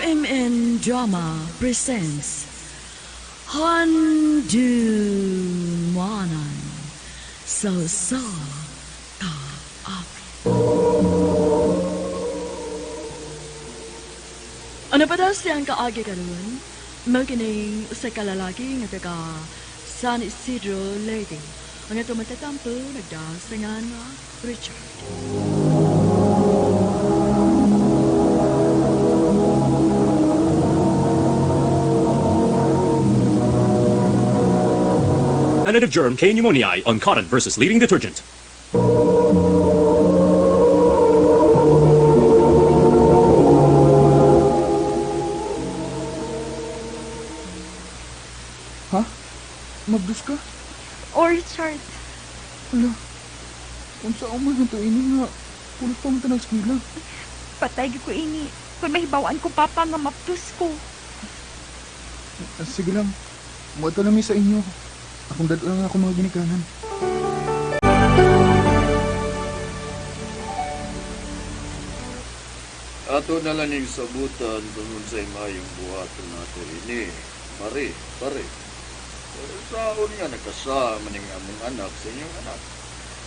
RMN Drama presents Handumanan sa sa Kaawit. Ano pa daw siyang kaagi karon? Mao kining usa ka lalaki nga taga San Isidro, Leyte. Ang ato matatampo nagdasangan nga Richard. Preventative germ K. pneumoniae on cotton versus leading detergent. Ha? Mabdus ka? O Richard, Ala, unsa ang man ito ini nga pulos pa man ta nag-eskwela. patay gyud ko ini. Kung mahibawan ko papa nga maptus ko. Ah, sige lang, muadto lang mi sa inyo. Akong dad lang ako mga ginikanan. Ato na lang yung sabutan kung unsay mayong buhaton nato ini. Pare, pare. Pero saon nga nagkasama ning among anak sa inyong anak.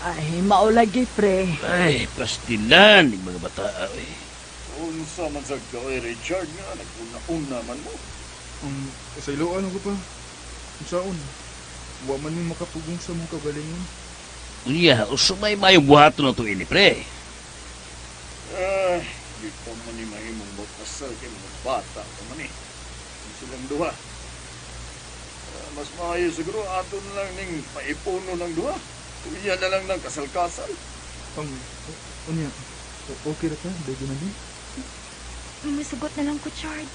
Ay, maulagi pre. Ay, pastilan yung mga bata. Ay. Unsa man sad ka oy, Richard nga naguna-una man mo. Sa iloan ako pa. Unsaon? Wa man mi makapugong sa mong kagalingon. Unya, usumay mayong buhaton na to ini, pre. Ah, di pa man ni mahimong magkasal kay mga bata pa man eh. Ang silang duha. Ah, mas maayo siguro ato na lang ning paipuno ng duha. Unya na lang ng kasal-kasal. Um, unya, okay ra ka? Dahil na din. Masugot na lang ko, Chard.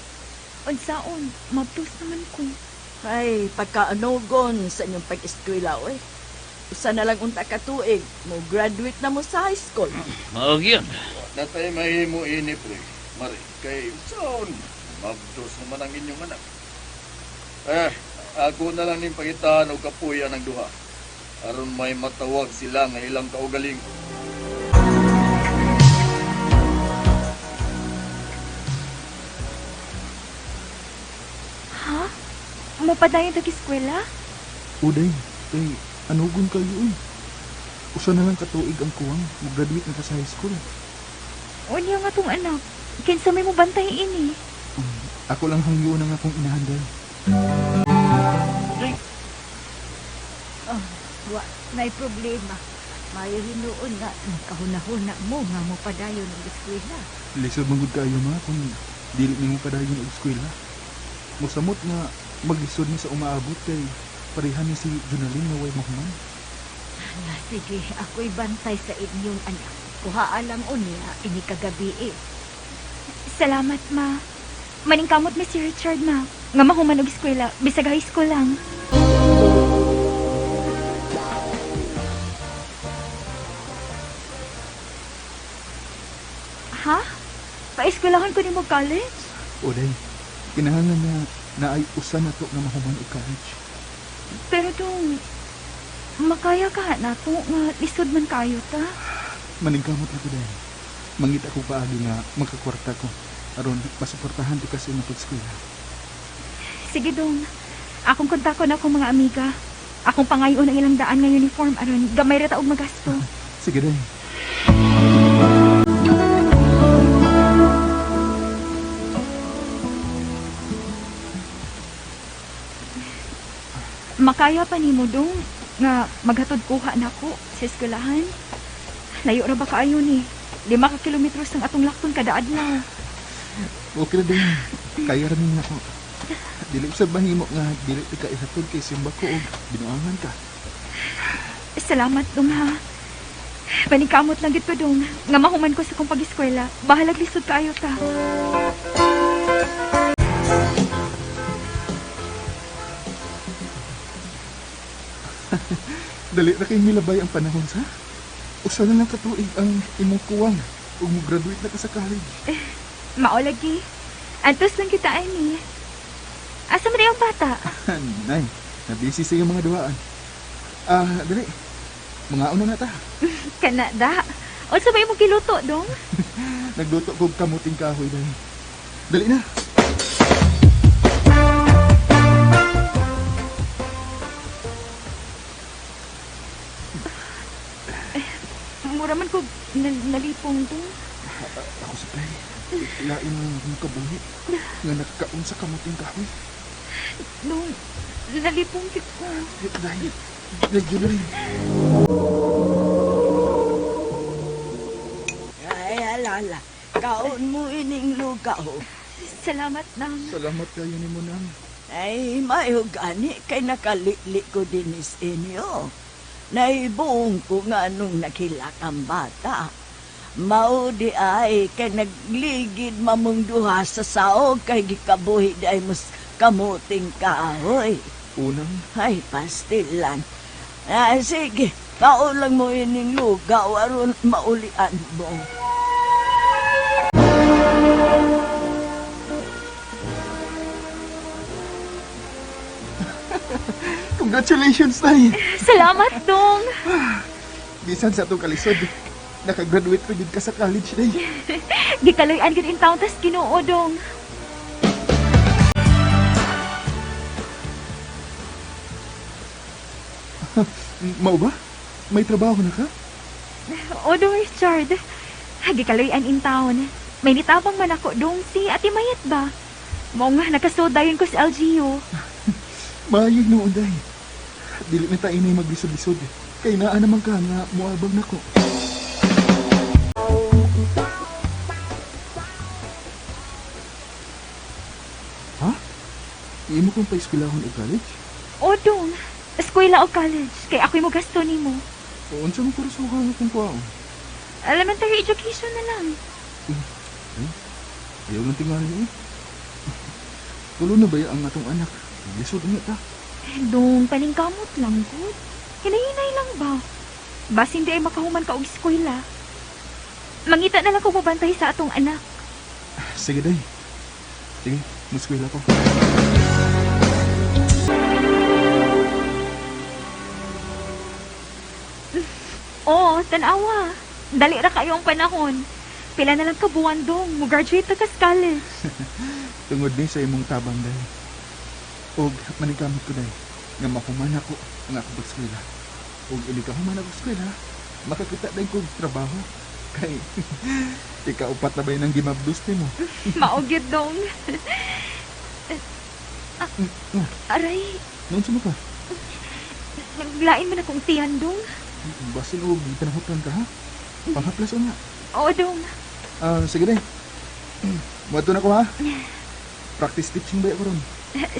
Unsaon, maptus naman ko. Ay, pagkaanugon sa inyong pag-eskwela, oy. Usa na lang unta ka tuig, mo graduate na mo sa high school. Maog yun. Wa na tayo mahimo ini pre. Mari, kay saon, mabdos naman ang inyong anak. Eh, ako na lang ning pangitaan og kapuya ng duha. Aron may matawag sila nga ilang kaugaling. Ha? Mupadayon tag eskwela? Uday, kay anugon kayo eh. Usa na lang katuig ang kuwang, mo-graduate na ka sa high school. Unya nga tong anak. Kinsa may mo bantay ini? Ako lang hangyo na nga akong inahanday. Oh, wa nay problema. Mayo hinuon nga nagkahuna-huna mo nga mo padayon og eskwela. Lisod man gud kaayo ma kung dili nimo padayon og eskwela. Mosamot nga maglisod ni sa umaabot kay pareha ni si Junalyn nga way mahuman. Ala, sige, ako'y bantay sa inyong anak. Kuhaa lang unya ini kagabi eh. Salamat, ma. Maningkamot mi si Richard, ma. Nga mahuman og eskwela, bisag high school lang. Ha? Paeskwelahan ko nimo college? Oday, kinahanglan na naay usa na to nga mahuman og college. Pero dong, makaya ka na to nga lisod man kayo ta. Maningkamot lang ko dahil. Mangita ko paagi nga magkakwarta ko aron masuportahan di kasi imong pag-eskwela. Sige dong, akong kontakon akong mga amiga. Akong pangayon ang ilang daan nga uniform aron gamay ra ta og magasto. Sige day. Makaya pa nimo dong nga maghatod kuha nako sa eskwelahan. Layo ra ba kaayo ni? 5 ka kilometros ang atong lakton kada adlaw. Okay ra day. Kaya ra ni nako. Dili sa mahimo nga dili ti ka ihatod kay simba ko og binuangan ka. Salamat dong ha. Paningkamot lang gid ko dong nga mahuman ko sa kong pag-eskwela. Bahalag lisod kaayo ta. Dali ra kay milabay ang panahon sa. Usa na lang katuig ang imong kuwang ug mo-graduate na ka sa college. Mao lagi. Antos lang kita ani. Asa man ang bata? Nay, nabisi sa iyong mga duhaan. Ah, dali. Mga una na ta. Kana da. Unsa ba imong giluto dong? Nagluto ko og kamuting kahoy dali. Dali na. Mura man ko nalipong dong. Ako sa play. Lain na akong kabuhi. Nga nakakaon sa kamuting kahoy. Dong, nalipong gid ko. Dahil, dahil Junalyn. Ay, alala. Kaon mo ining lugaw. Salamat nang. Salamat kayo ni mo nang. Ay, mayo gani kay nakalili ko dinis inyo. Naibuong ko nga nung nakilak ang bata. Mao di ay kay nagligid mamong duha sa saog kay gikabuhi di ay mas kamuting kahoy. Unang, Ay, pastilan. Ay, sige, kaon lang mo ining lugaw aron maulian mo. Congratulations, Tay! Salamat dong. Bisan sa atong kalisod, nakagraduate pa gid ka sa college, Day. Gikaloy-an gid in town tas Ginoo dong. Mao ba? May trabaho na ka? O dong Richard. Gikaloy-an in town. May nitabang man ako dong si Ate Mayat ba? Mao nga nakasod dayon ko sa LGU. Maayo noon, Day. Dili na tayo na maglisod-lisod. Kay naa naman ka nga muabang nako. Ha? Imo kong paeskwelahon og college? O dong, eskwela o college kay ako'y mo gasto nimo. O unsa man kurso ka nga kung kuwaon? Elementary education na lang. Ayaw lang tingali eh. Tulo na ba ya ang atong anak? Lisod nga ta. Dong, paningkamot lang gud. Hinahinay lang ba? Basin di ay makahuman ka og eskwela. Mangita na lang ko mobantay sa atong anak. Sige, Day. Sige, muskwela ko. Oo, tanawa. Dali ra kayo ang panahon. Pila na lang ka buwan dong, mo-graduate na ka sa college. Tungod ni sa imong tabang, Day. Og maningkamot ko, Day, nga mahuman ako ang akong pag-eskwela. Og ini ka human ako eskwela, makakita day kog trabaho. Kay ikaupat na ba yun ang gimabdos nimo? Mao gyud dong. Ah, aray, Noon sa ka? naglain man akong tiyan dong. Basin og gipanahutan ka ha? Panghaplas nga. Oo dong. Ah, sige day. Muadto na ko ha. Practice teaching ba ako ron?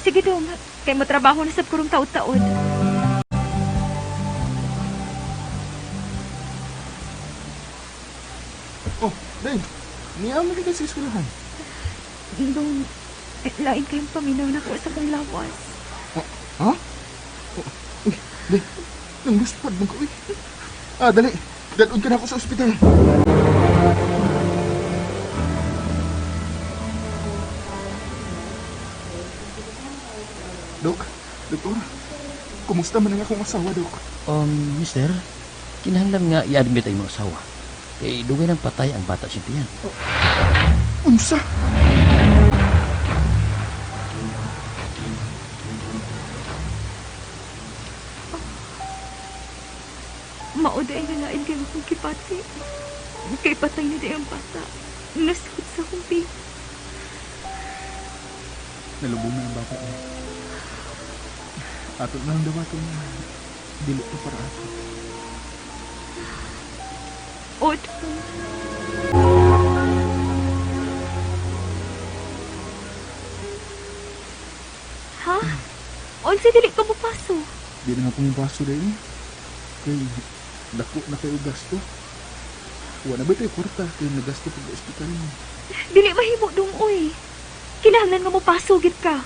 Sige dong, kay mo trabaho na sab kurong taud-taod. Oh, day. Niya mo kita sa eskwelahan. Dong, lain kayong paminaw na ko sa kong lawas. Ha? Oh, uy, day. Nang luspad mo ko, uy. Ah, dali. Dalon ka na ako sa ospital. Dok, doktor, kumusta man ang akong asawa, Dok? Mister, kinahanglan nga i-admit ang imong asawa. Kay dugay nang patay ang bata sa tiyan. Unsa? Mao di ay nalain kayo akong kipati. Kay patay na di ang bata. Nasakit sa akong tiyan. Nalubong na ang bata niya. Ato na lang daw ato na dili to para ato. O, dong. Ha? Unsa dili ka mopaso? Di na nga pumupaso dahil eh. Kay dako na kayo gasto. Wa na ba tayo kwarta kay nagasto pag ospital mo. Dili mahimo dong oy. Kinahanglan nga mopaso gid ka.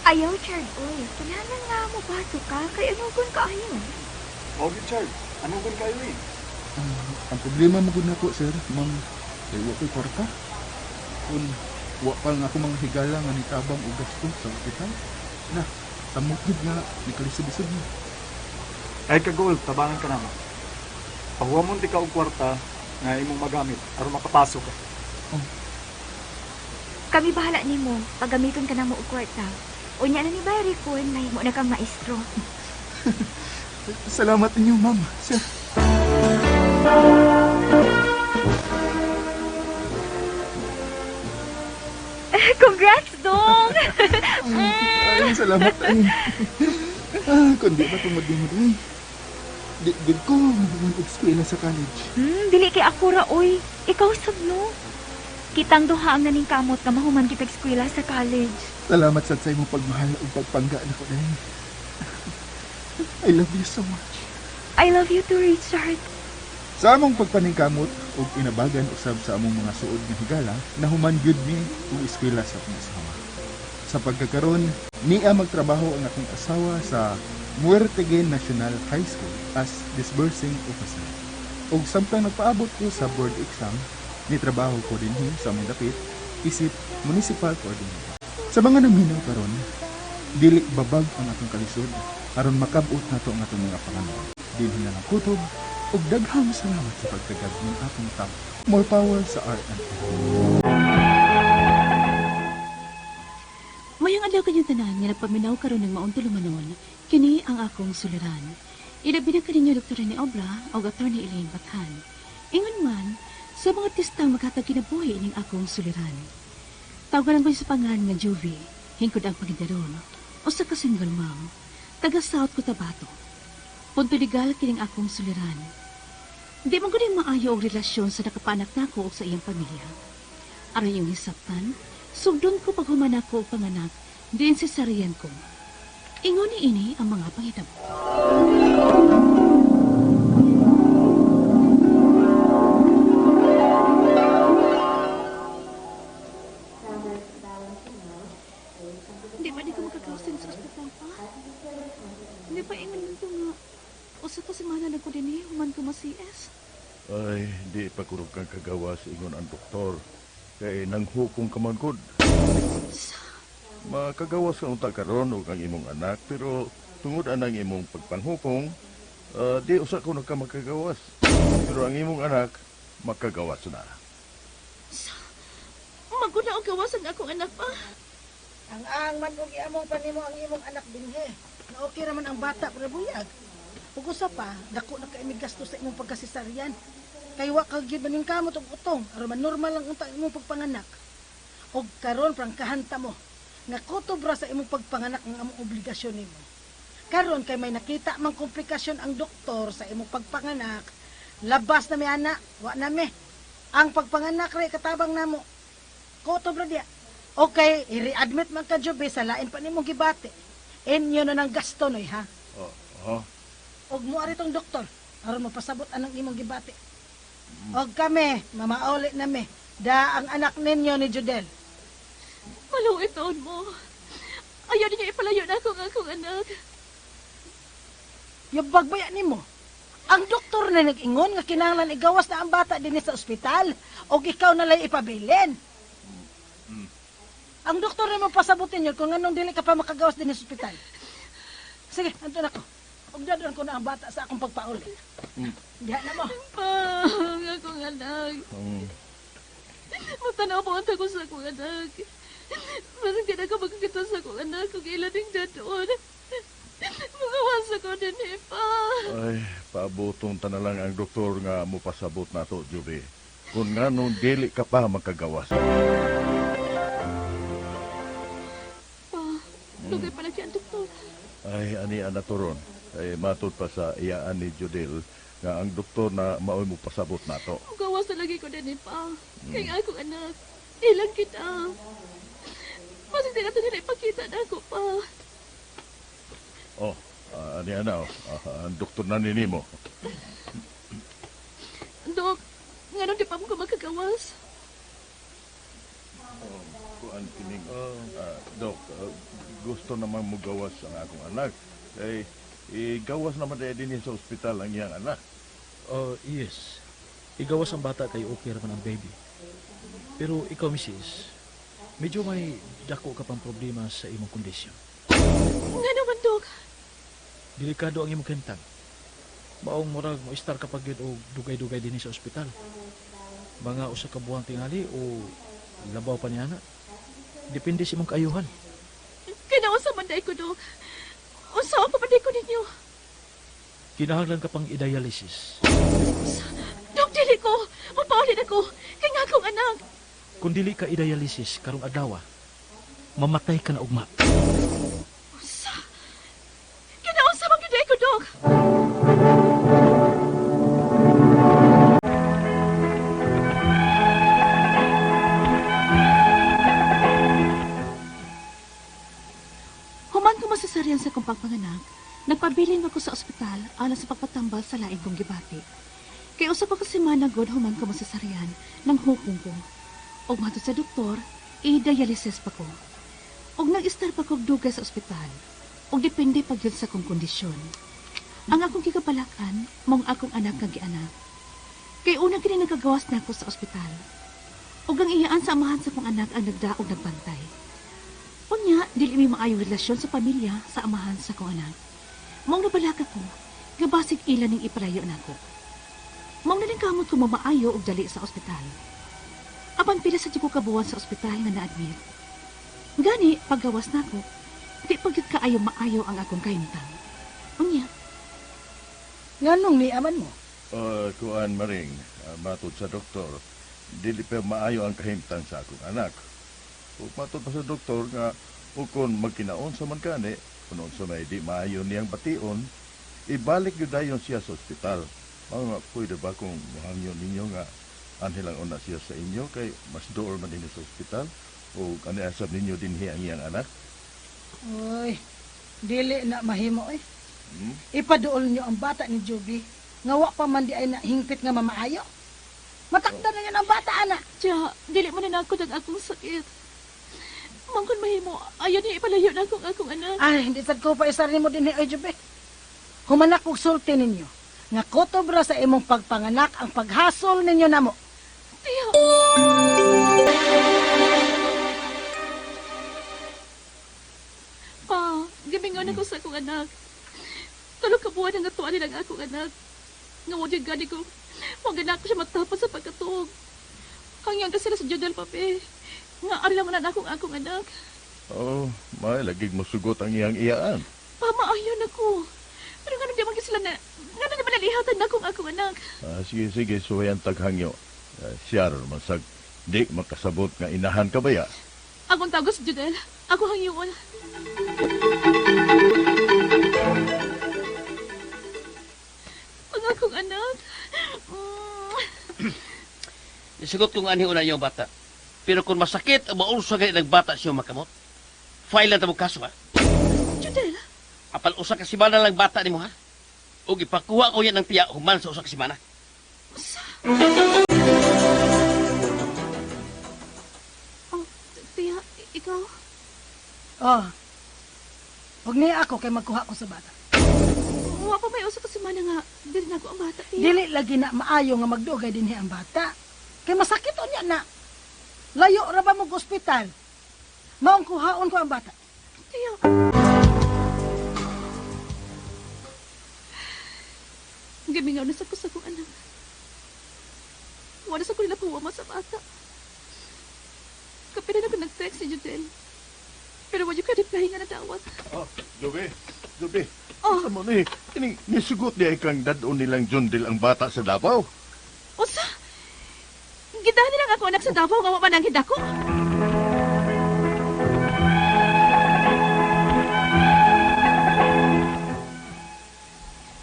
Ayaw, Chard, oy. Kinahanglan nga mopaso ka kay anugon kaayo. Oh, Richard, anong gun kayo eh? Ang problema mo gud nako sir, ma'am, kay wa ko'y kwarta. Kun wa pa nga ako mga higala nga nitabang og gasto sa ospital. Na, samot gid nga nikalisod-lisod ni. Ay kagol, tabangan ka naman. Pahuwa mo ka og kwarta nga imong magamit aron makapasok ka. Kami bahala nimo. Paggamiton ka na mo og kwarta. Unya na ni Barry kun mahimo na kang maestro. Salamat ninyo, ma'am. Sir. Congrats, Dong! Ay, salamat ay. Ah, kundi ba tungod nimo day? Di gid ko mahuman og eskwela sa college. Dili kay ako ra, oy. Ikaw sab no. Kitang duha ang naning kamot nga mahuman kitag eskwela sa college. Salamat sad sa imong pagmahal ug pagpangga nako day. I love you so much. I love you too, Richard. Sa among pagpaningkamot ug inabagan usab sa among mga suod nga higala, nahuman gyud mi og eskwela sa akong asawa. Sa pagkakaron, niya magtrabaho ang akong asawa sa Muertegen National High School as disbursing officer. Ug samtang nagpaabot ko sa board exam, nitrabaho ko dinhi sa among dapit isip municipal coordinator. Sa mga naminaw karon, dili babag ang atong kalisod aron makabot nato ang atong mga panganod. Dinhi na lang kutob ug daghang salamat sa pagtagad ng atong tao. More power sa RMN. Mayang adlaw kanyang tanan nga nagpaminaw karon ng maong tulumanon, kini ang akong suliran. Ilabi na kaninyo Dr. Rene Obra o Attorney Elaine Bathan. Ingon man, sa mga artistang maghatag kinabuhi ining akong suliran. Tawagan ko sa pangalan nga Juvie, hingkod ang pagindaron, usa ka single mom, taga South Cotabato. Punto legal kining akong suliran. Di man gud maayo og relasyon sa nakapanak nako og sa iyang pamilya. Aron yung hisaptan, sugdon ko paghuman ako og panganak, diin sa sariyan ko. Ingon ni ini ang mga panghitabo. Hindi ba di ko makakausin sa ospital pa? Hindi pa ingon nito nga. Usa ka semana na ko din eh, human ko ma-CS. Ay, di pa kurog kang kagawas ingon ang doktor. Kay nanghukong ka man gud. Makagawas ka unta karon og ang imong anak pero tungod anang imong pagpanghukong, di usa ko na ka makagawas. Pero ang imong anak makagawas na. Maguna og gawas ang akong anak pa. Ang ang man og iamong pa nimo ang imong anak dinhi. Na okay ra man ang bata pero buyag. Ug usa pa, dako na kay mig gasto sa imong pagkasesaryan. Kay wa ka gyud maning kamot og utong aron man normal lang unta imong pagpanganak. Og karon prangkahan ta mo nga kutob ra sa imong pagpanganak ang among obligasyon nimo. Karon kay may nakita mang komplikasyon ang doktor sa imong pagpanganak, labas na mi ana, wa na mi. Ang pagpanganak ra katabang namo. Kutob ra diya. Okay, i-readmit man ka Jobe sa lain pa nimong gibati. Inyo na ng gasto noy ha. Oh, oh. Og mo ari tong doktor aron mapasabot anang imong gibati. Og kami, mamauli na mi. Da ang anak ninyo ni Judel. Maluwi taon mo. Ayaw ninyo ipalayo na akong akong anak. Yabag baya nimo. Ang doktor na nag-ingon nga kinahanglan igawas na ang bata dinhi sa ospital og ikaw na lay ipabilin. Ang doktor na mo pasabutin yun kung anong dili ka pa makagawas dinhi sa ospital. Sige, andun ako. Og dadon ko na ang bata sa akong pagpauli. Diha na mo. Pa, ang akong anak. Matanaw po ang ko sa akong anak. Masang di na ka magkakita sa akong anak kung ilan ang dadon. Magawas ako din eh, pa. Ay, paabotong ta na lang ang doktor nga mopasabot nato, Juby. Kung nganong dili ka pa makagawas. Pa, lugay pa lagi ang doktor. Ay, ani ana turon. Ay, matod pa sa iyaan ni Judel nga ang doktor na maoy mo pasabot nato. Magawas na lagi ko din eh, pa. Kaya nga akong anak, ilang kita. Masang di natin nila ipakita na ako pa. Oh, ani ana, oh. Ang doktor na ninimo. Dok, nga di pa mo ko makagawas? Kuan kining dok, gusto naman mo gawas ang akong anak. Ay, igawas naman dahil din sa ospital ang iyang anak. Oh, yes. Igawas ang bata kay okay raman ang baby. Pero ikaw, misis, medyo may dako ka pang problema sa imong kondisyon. Nga naman, Dok. Delikado ang imong kentang. Maong murag mo istar ka pag yun og dugay-dugay dinhi sa ospital. Mga usa ka buwan tingali o labaw pa niya na. Depende sa imong kaayuhan. Kinausap man dai ko, Dok? Unsaon pa man dai ko ninyo? Kinahanglan ka pang i-dialysis. Dok, dili ko. Mapaulin ako. Kay nga akong anak. Kung dili ka i-dialysis karong adlaw, mamatay ka na ugma. Unsa? Kinaunsa man gyud ko, Dok? Human ko masasaryan sa kong pagpanganak, nagpabilin ako sa ospital alang sa pagpatambal sa laing kong gibati. Kay usa pa ka semana gud human ko masasaryan ng hukong ko. Og matod sa doktor, i-dialysis pa ko. Og nag-istar pa kog dugay sa ospital. Og depende pa gyud sa kong kondisyon. Ang akong gikabalakan, mong akong anak nga gianak. Kay una kini nagkagawas na ako sa ospital. Og ang iyaan sa amahan sa kong anak ang nagdaog nagbantay. Unya, dili mi maayong relasyon sa pamilya sa amahan sa kong anak. Maong nabalaka ko, nga basig ila ning ipalayo nako. Maong nalingkamot ko mamaayo og dali sa ospital. Apan pila sa ko kabuwan sa ospital nga na-admit. Gani, paggawas nako, di pagyud kaayo maayo ang akong kahimtang. Unya, Nganong niaman mo? Kuan Maring, matod sa doktor, dili pa maayo ang kahimtang sa akong anak. Ug matod pa sa doktor nga ukon magkinaon sa man kani, kun unsa may di maayo niyang bation, ibalik gyud dayon siya sa ospital. Mao nga pwede ba kung mohangyo ninyo nga anhi lang una siya sa inyo kay mas dool man dinhi sa ospital o ani asab ninyo dinhi ang iyang anak? Uy, dili na mahimo eh. Ipaduol niyo ang bata ni Juby. Nga wa pa man di ay nahingpit nga mamaayo. Matakda na yan ang bata, ana. Tiya, dili man na nako ang akong sakit. Mangkon mahimo, ayaw niya ipalayo na akong akong anak. Ay, hindi sad ko pa isar nimo dinhi oy Juby. Humanak og sulti ninyo. Nga kutob ra sa imong pagpanganak ang paghasol ninyo namo. Tiya. Pa, gamingon ako sa akong anak. Tulo ka buwan ang atuan nilang akong anak. Nga wa gyud gani ko, wa gana ko siya matapos sa pagkatuog. Hanggang ka sila sa Jodel, papi. Nga ari lang man na akong akong anak. Oh, may lagig mosugot ang iyang iyaan. Pa, maayon ako. Pero nga di man sila na, nga di man nalihatan na akong akong anak. Sige, sige, suwayan taghangyo. Siya ron man sag di makasabot nga inahan ka ba ya? Akong tagos, Jodel. Ako hangyoon. Ang akong anak. Nisugot kong anhi una yung bata. Pero kung masakit o maulsa ganit ng bata siya makamot, file lang tamo kaso ha. Jodel! Apal usa ka semana lang bata nimo ha. Og ipakuha ko yan ng tiya human sa usa ka semana. Usa? Oh, tiya, ikaw? Oh. Huwag niya ako kay magkuha ko sa bata. Wa pa may usa ka semana nga dili na ako ang bata, tiya. Dili lagi na maayo nga magdugay dinhi ang bata. Kay masakit unya na. Layo ra ba mo ospital? Maong kuhaon ko ang bata. Tiya. Gamingaw na sa ko sa akong anak. Wala sa ko nila puwama sa bata. Kapila na ko nag-text si Jodel. Pero wala yung ka-reply nga nadawat. Oh, Jobe, Jobe. Oh. Sa mo ni, kining nisugot niya ikang dadon nilang Jundel ang bata sa Davao. Usa! Gidahan nilang ako anak sa Davao nga wa man ang hidako.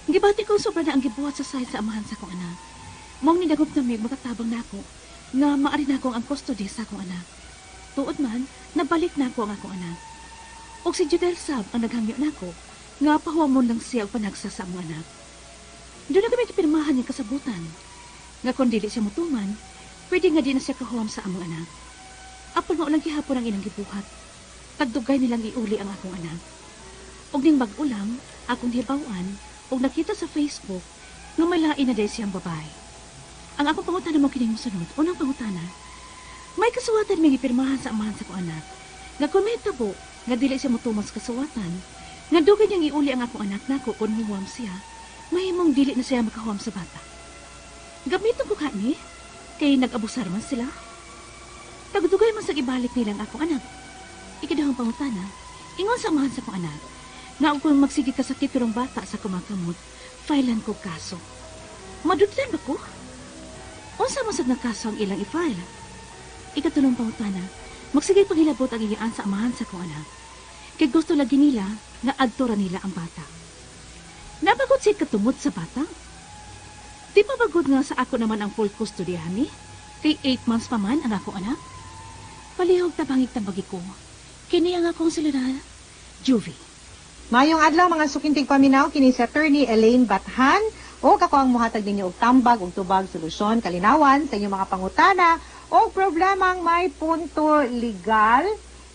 Gibati ko sobra na ang gibuhat sa side sa amahan sa akong anak. Maong nidagop na mig makatabang na ako nga maari na akong ang custody sa akong anak. Tuod man, nabalik na ako ang akong anak. Og si Judel Sab ang naghangyo nako nga pahuwamon lang siya og panagsa sa among anak. Doon na kami gipirmahan niyang kasabutan. Nga kung dili siya mutuman, pwede nga di na siya kahuwam sa among anak. Apon mao lang gihapon ang ilang gibuhat. Tagdugay nilang iuli ang akong anak. Og ning bag-ulang, akong hibaw-an, og nakita sa Facebook nga may lain na dahil siyang babae. Ang akong pangutana mo kining mosunod, unang pangutana, may kasuwatan may gipirmahan sa amahan sa akong anak. Nga kung may tabo, nga dili siya motuman sa kasuwatan, nga dugay niyang iuli ang akong anak nako kung huwam siya, mahimong dili na siya makahuwam sa bata. Gamiton ko kani, kay nag-abusar man sila. Tagdugay man sa ibalik nilang akong anak. Ikadahang pangutana, Ingon sa amahan sa akong anak, nga kung magsige kasakit karong bata sa kumakamot, filean ko kaso. Madudlan ba ko? Unsa man sad nga kaso ang ilang i-file? Ikatulong pangutana, magsige paghilabot ang iyaan sa amahan sa akong anak. Kay gusto lagi nila nga adto ra nila ang bata. Nabagot siya katumod sa bata? Di pa bagod nga sa ako naman ang full custody ani? Kay 8 months pa man ang akong anak. Palihog tabangig tambagi ko. Kini ang akong suliran, Juvie. Mayong adlaw mga sukintig paminaw kini si Attorney Elaine Bathan ug ako ang muhatag ninyo og tambag ug tubag, solusyon, kalinawan sa inyong mga pangutana o problemang may punto legal,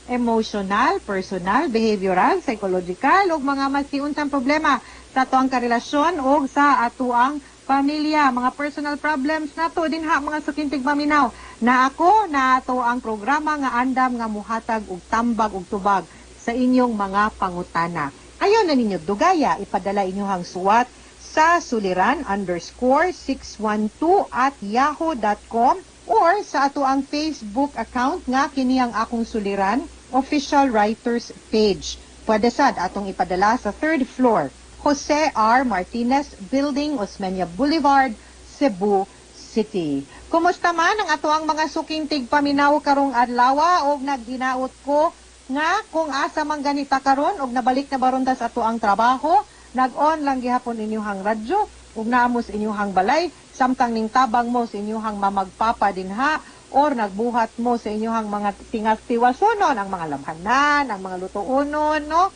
emotional, personal, behavioral, psychological ug mga maski unsang problema sa atoang karelasyon o sa atoang pamilya, mga personal problems nato dinha, mga sukintig paminaw, na ako na ato ang programa nga andam nga muhatag og tambag ug tubag sa inyong mga pangutana. Ayaw na ninyo dugaya, ipadala inyong suwat sa suliran_612@yahoo.com or sa ato ang Facebook account nga kini ang Akong Suliran Official Writers Page. Pwede sad atong ipadala sa third floor, Jose R. Martinez Building, Osmeña Boulevard, Cebu City. Kumusta man ang ato ang mga suking tigpaminaw karong adlaw, og naghinaot ko nga kung asa man ganita karon og nabalik na baron ta sa ato ang trabaho, nag-on lang gihapon inyong radyo ug naamo sa inyong balay samtang ning tabang mo sa inyong mamagpapa dinha or nagbuhat mo sa inyong mga tingas-tiwasonon, ang mga labhanan, ang mga lutuonon, no?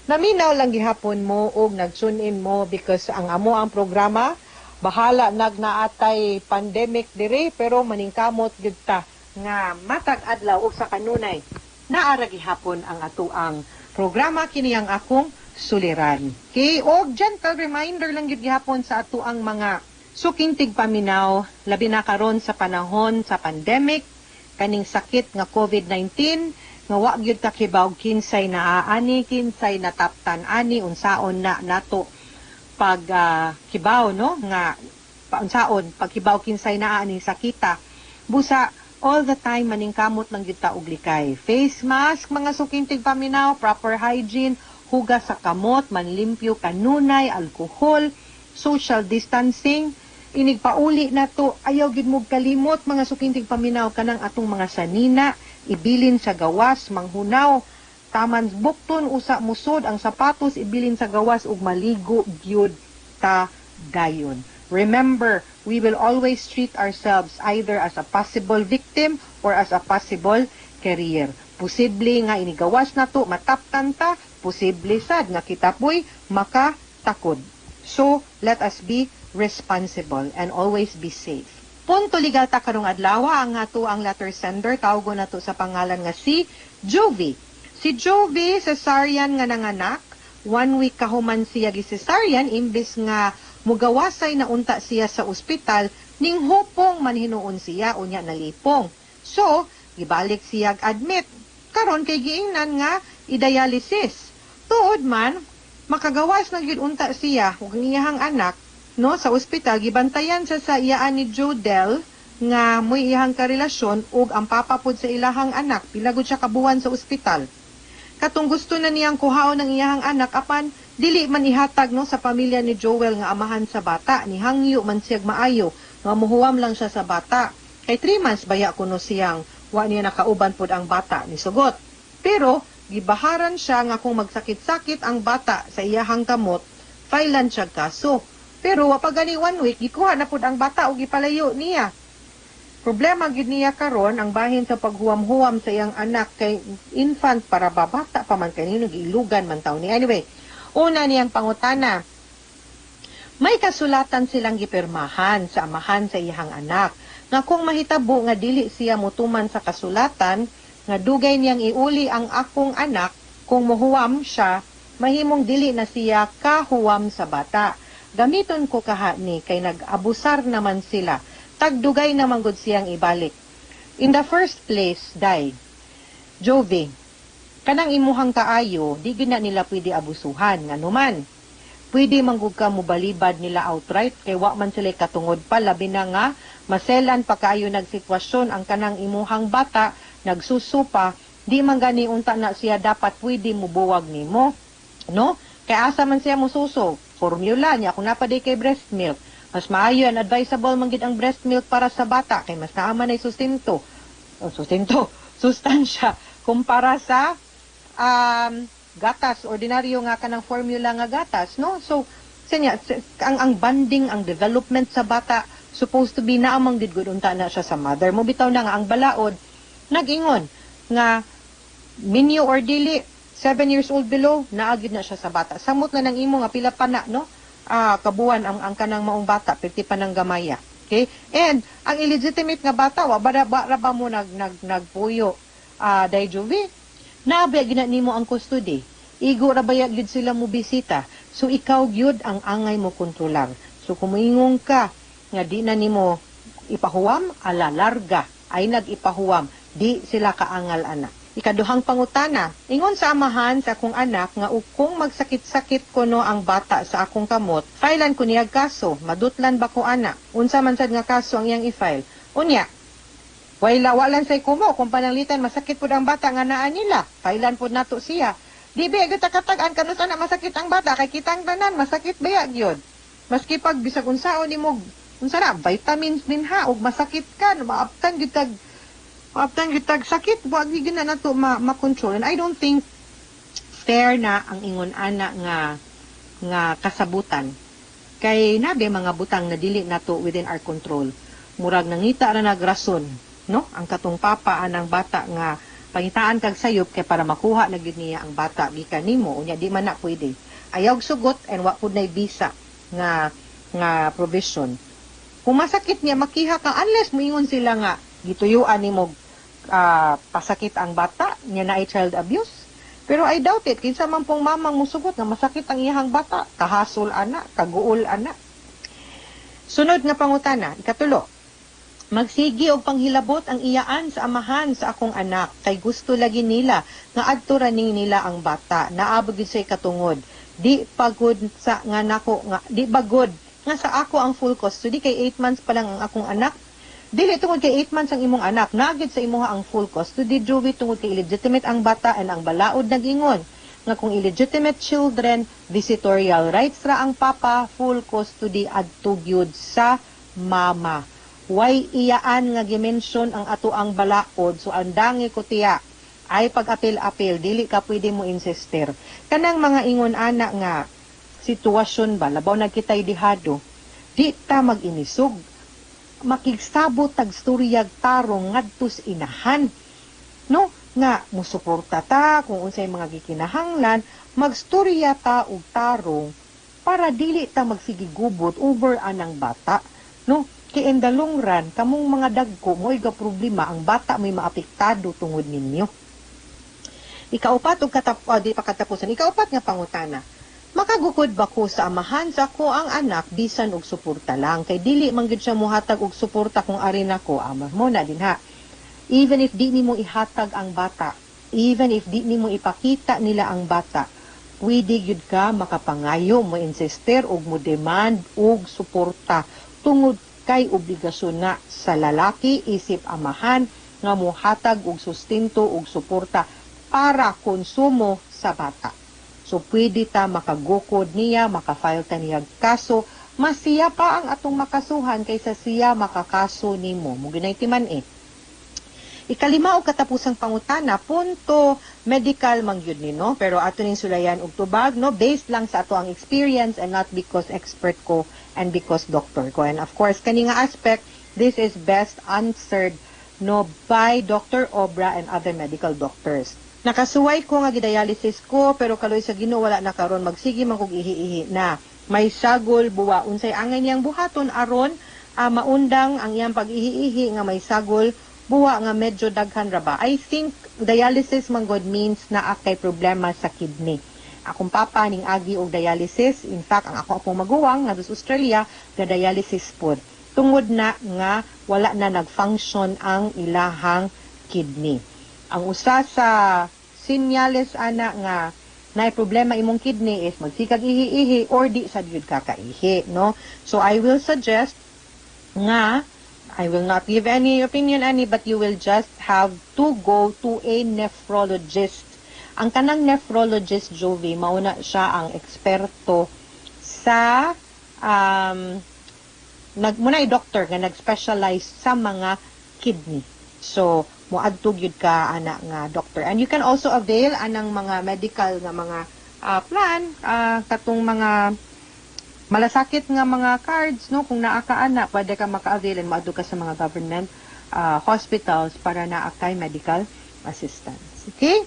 Naminaw lang gihapon mo og nag-tune in mo because ang amo ang programa, bahala nagnaatay pandemic dire, pero maningkamot gyud ta nga matag adlaw ug sa kanunay naara gihapon ang atoang programa, kini ang Akong Suliran. Okay, og gentle reminder lang gyud gihapon sa atoang mga suking tigpaminaw, labi na karon sa panahon sa pandemic, kaning sakit nga COVID-19 nga wa gyud ta kibaw kinsay naaani, kinsay nataptan ani, unsaon na nato pag kibaw, no, nga paunsaon pagkibaw kinsay naa ani sakita. Busa all the time maningkamot lang gyud ta og likay. Face mask, mga suking tigpaminaw, proper hygiene, hugas sa kamot, manlimpyo kanunay, alkohol, social distancing. Inig pauli na to, ayaw gyud mo kalimot, mga suking tigpaminaw, kanang atong mga sanina, ibilin sa gawas, manghunaw, taman bukton usa musod ang sapatos, ibilin sa gawas ug maligo gyud ta dayon. Remember, we will always treat ourselves either as a possible victim or as a possible carrier. Posible nga inigawas na to, mataptan ta, posible sad nga kita po'y makatakod. So, let us be responsible and always be safe. Punto legal ta karong adlaw, ang ato ang letter sender, tawgon nato sa pangalan nga si Jovi. Si Jovi, cesarean nga nanganak, one week kahuman siya gi-cesarean, imbes nga mugawasay na unta siya sa ospital, ning hupong man hinuon siya, unya nalipong. So, gibalik siya admit. Karon kay giingnan nga i-dialysis. Tuod man, makagawas na gyud unta siya ug ang iyahang anak, no, sa ospital. Gibantayan sa iyaan ni Jodel nga mo'y iyahang karelasyon ug ang papa pod sa ilahang anak. Pila gud siya kabuwan sa ospital. Katong gusto na niyang kuhaon ang iyahang anak, apan dili man ihatag, no, sa pamilya ni Joel nga amahan sa bata. Nihangyo man siyag maayo nga muhuwam lang siya sa bata kay 3 months baya kuno siyang wa niya nakauban pod ang bata, ni sugot. Pero gibaharan siya nga kung magsakit-sakit ang bata sa iyahang kamot, filean siya kaso. Pero wa pa gani one week, gikuha na pod ang bata ug gipalayo niya. Problema gyud niya karon ang bahin sa paghuwam-huwam sa iyang anak kay infant para ba, bata pa man kanino, giilugan man taw ni. Anyway, una niyang pangutana, may kasulatan silang gipirmahan sa amahan sa iyang anak nga kung mahitabo nga dili siya mutuman sa kasulatan nga dugay niyang iuli ang akong anak, kung muhuwam siya, mahimong dili na siya kahuwam sa bata. Gamiton ko kaha ni kay nag-abusar naman sila, tagdugay naman gud siyang ibalik. In the first place, day Jovi, kanang imuhang kaayo, di gyud na nila pwede abusuhan. Nganuman pwede manggug ka mobalibad nila outright kay wa man sila katungod pa, labi na nga maselan pa kaayo nagsitwasyon ang kanang imuhang bata, nagsusupa, Di man gani unta na siya dapat pwede mo buwag nimo, no? Kay asa man siya mususo? Formula niya kung napaday kay breast milk. Mas maayo and advisable man gid ang breast milk para sa bata kay mas naa man ay sustento. O, sustento, sustansya kumpara sa gatas ordinaryo nga kanang formula nga gatas, no? So sanya ang bonding, ang development sa bata supposed to be naamang gid gud unta na siya sa mother mo. Bitaw na nga ang balaod nag-ingon nga minyo or dili, 7 years old below, naa gyud na siya sa bata. Samot na nang imo nga pila pa na, no, kabuan ang kanang maong bata, pirti pa ng gamaya. Okay, and ang illegitimate nga bata, wa ba ba, ra ba mo nag nag nagpuyo, day Jovi, naa ba gina nimo ang custody? Igo ra baya gyud sila mo bisita? So ikaw gyud ang angay mo kontrolar. So kung moingon ka nga di na nimo ipahuwam, ala larga ay nag-ipahuwam, di sila kaangal ana. Ikaduhang pangutana, ingon sa amahan sa akong anak nga kung magsakit-sakit kuno ang bata sa akong kamot, filean ko niyag kaso, madutlan ba ko ana? Unsa man sad nga kaso ang iyang i-file? Unya, wala walan say kumo kung pananglitan masakit pud ang bata nga naa nila, filean pud nato siya. Di ba gyud katag-an kanus ana masakit ang bata kay kitang tanan masakit baya gyud. Maski pag bisag unsaon nimo, unsa na vitamins din ha, ug masakit ka, maaptan gyud tag sakit, wa gyud na nato ma-control. And I don't think fair na ang ingon ana nga nga kasabutan. Kay nabi mga butang na dili nato within our control. Murag nangita ra nagrason, no? Ang katong papa anang bata nga pangitaan kag sayop kay para makuha na gyud niya ang bata gikan nimo. Unya di man na pwede. Ayaw sugot and wa pud nay bisa nga nga provision. Kung masakit niya, makiha ka unless moingon sila nga gituyuan nimo pasakit ang bata niya na ay child abuse. Pero I doubt it. Kinsa man pong mamang musugot nga masakit ang iyahang bata, kahasol ana, kaguol ana. Sunod nga pangutana, ikatulo. Magsigi og panghilabot ang iyaan sa amahan sa akong anak kay gusto lagi nila nga adto ra ning nila ang bata. Naa ba gyud say katungod? Di pagod sa nga nako nga di bagod nga sa ako ang full custody kay 8 months pa lang ang akong anak. Dili tungod kay 8 months ang imong anak, naa gyud sa imuha ang full custody, Joey, tungod kay illegitimate ang bata and ang balaod nag-ingon nga kung illegitimate children, visitorial rights ra ang papa, full custody adto gyud sa mama. Way iyaan nga gimension ang ato ang balaod, so ang dangi ko tiya ay pag-apil-apil, dili ka pwede mo insister. Kanang mga ingon ana nga sitwasyon ba, labaw na kita'y dihado, di ta mag-inisog, makigsabot tag storyag tarong ngadtos inahan, no, nga musuporta ta kung unsay mga gikinahanglan, magstorya ta og tarong para dili ta magsigigubot over anang bata, no? Kay in the long run, kamong mga dagko mo'y ga problema, ang bata may maapektado tungod ninyo. Ikaupat og oh, di pa katapusan. Ikaupat nga pangutana. Makagukod ba ko sa amahan sa ako ang anak bisan og suporta lang? Kay dili man gyud siya muhatag og suporta kung ari nako ama mo na din ha. Even if di nimo ihatag ang bata, even if di nimo ipakita nila ang bata, pwede gyud ka makapangayo, mo insister og mo demand og suporta tungod kay obligasyon na sa lalaki isip amahan nga mohatag og sustento og suporta para konsumo sa bata. So pwede ta makagukod niya, makafile ta niya kaso, mas siya pa ang atong makasuhan kaysa siya makakaso nimo. Mo ginay man eh. Ikalima o katapusang pangutana, punto medical man gyud ni, no, pero ato ning sulayan og tubag, no, based lang sa ato ang experience and not because expert ko and because doctor ko. And of course, kani nga aspect, this is best answered, no, by Dr. Obra and other medical doctors. Nakasuway ko nga gidialysis ko pero kaloy sa Ginoo wala na karon, magsige man kog ihi-ihi na. May sagol buwa. Unsay angay niyang buhaton aron maundang ang iyang pag-ihi-ihi nga may sagol buwa nga medyo daghan ra ba? I think dialysis man god means naa kay problema sa kidney. Akong papa ning agi og dialysis. In fact, ang ako akong maguwang nga sa Australia ga dialysis pod. Tungod na nga wala na nag-function ang ilahang kidney. Ang usa sa sinyales ana nga naay problema imong kidney is magsikag ihi-ihi or di sa gyud ka kaihi, no? So I will suggest nga I will not give any opinion ani, but you will just have to go to a nephrologist. Ang kanang nephrologist, Jovi, mauna siya ang eksperto sa nag muna ay doctor nga nag-specialize sa mga kidney. So, moadto gyud ka ana nga doctor. And you can also avail anang mga medical nga mga plan, katong mga malasakit nga mga cards, no, kung naa ka ana, pwede ka maka-avail and moadto ka sa mga government hospitals para naa kay medical assistance. Okay?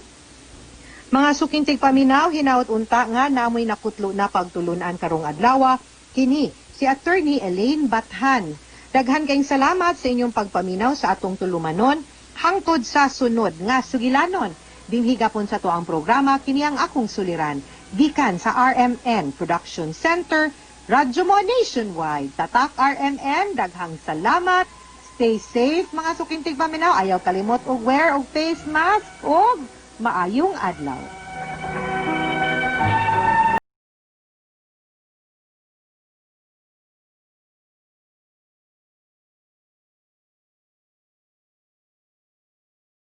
Mga suking tigpaminaw, hinaot unta nga namoy nakutlo na pagtulunan karong adlaw. Kini si Attorney Elaine Bathan. Daghan kayong salamat sa inyong pagpaminaw sa atong tulumanon hangtod sa sunod nga sugilanon. Dinhi gapon sa atuang programa, kini ang akong suliran. Gikan sa RMN Production Center, Radyo Mo Nationwide. Tatak RMN, daghang salamat. Stay safe, mga suking tigpaminaw. Ayaw kalimot og wear og face mask og maayong adlaw.